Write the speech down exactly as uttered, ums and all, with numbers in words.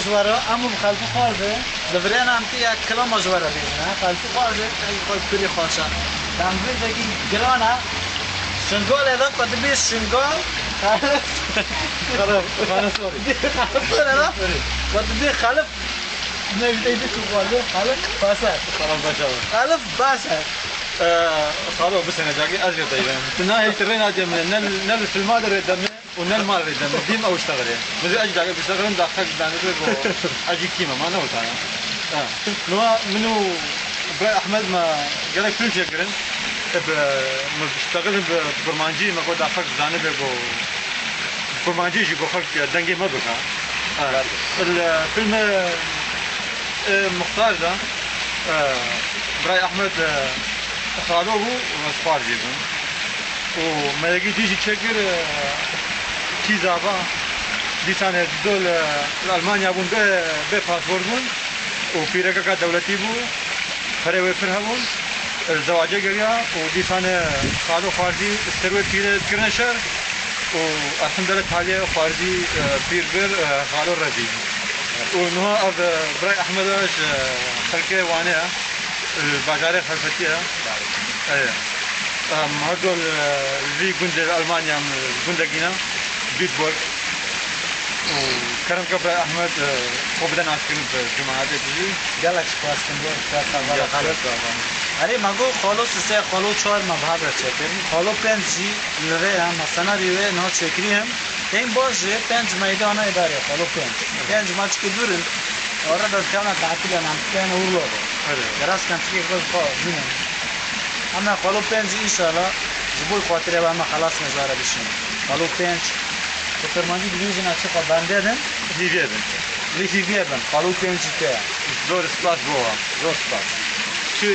Ji we re, em û bi xelfî xwarde, li virêna em tê ya kilama ji we re bêjin, he? Xelfî xwarde, ey xwe kurê xweşa. Em vê vekî girana, Şingalê de ku dibê Şingal, Xelef, xana sorry. Sorry, la. Sorry. Ku dibê Xelif, ne, ne, ne, ku xwarde, Xelif Baser. Xelef Baser. Xelif Baser. Ee, Xalo, bi sene cagî ez jê deyim. Tu nahê tu rê nadî min, ne, ne li filma de rê demê. û ne li mal rê de min dîm ew iştexilê. Min zî ez jî dagir biştexilin, da xelk zanibe ku ez jî kî me, ma ne wisa ne. Ha. Niha min û Biray Ehmed me gelek film çêkirin. E, bi, min biştexilin bi kurmancî, me got da xelk zanibe ku kurmancî jî ku xelk dengê me bike. Ha. Li filmê, e, Muxtar de, e, Biray Ehmed, e, xalo bû û ez xwarzî bûm. û me yekî dî jî çêkir, e, kî zava. Dîsan hevdû li, li Almanya bûn, bê, bê pasport bûn û pîrekeka dewletî bû, perê wê pir hebûn. Li zewacê geriya û dîsan, e, xalo xwarzî ser wê pîrê kirine şer û elhamdulillah taliyê xwarzî, e, pîr bir, e, xalo revî. Û niha ev, e, Biray Ehmed e, ji xelkê Wanê ye, li bajarê Xelfetiyê ye. Ê, em her du li vî gundê li Almanya em gundekî ne, Duisburg. Û kerem ke Biray Ehmed, e, xwe bide naskirin bi cemaetê dijî. Gelek spas dikim bo, spas Gelek Xalid. Spas. Erê, me got xalo sisê, xalo çar me bi hev re çêkirin. Xalo pênc jî li rê ye, me senaryo wê niha çêkirî hem. Tên baş jî pênc meydana îdarê, xalo pênc. Pênc maçkî dûr in. Arada dikevne tatilê, em dikevne Urla de. Erê. Gerasken çikê xwe xwe bînin. Em ê xalo pênc jî înşallah ji bo xatirê we em ê xelas me ji we re bişînin. Xalo pênc, bi kurmancî dibêjin ez çi xwe bende din? Hîviyê bin. Li hîviyê bin. Xalo pênc jî te ye. Zor spas bo we. Zor spas. Çi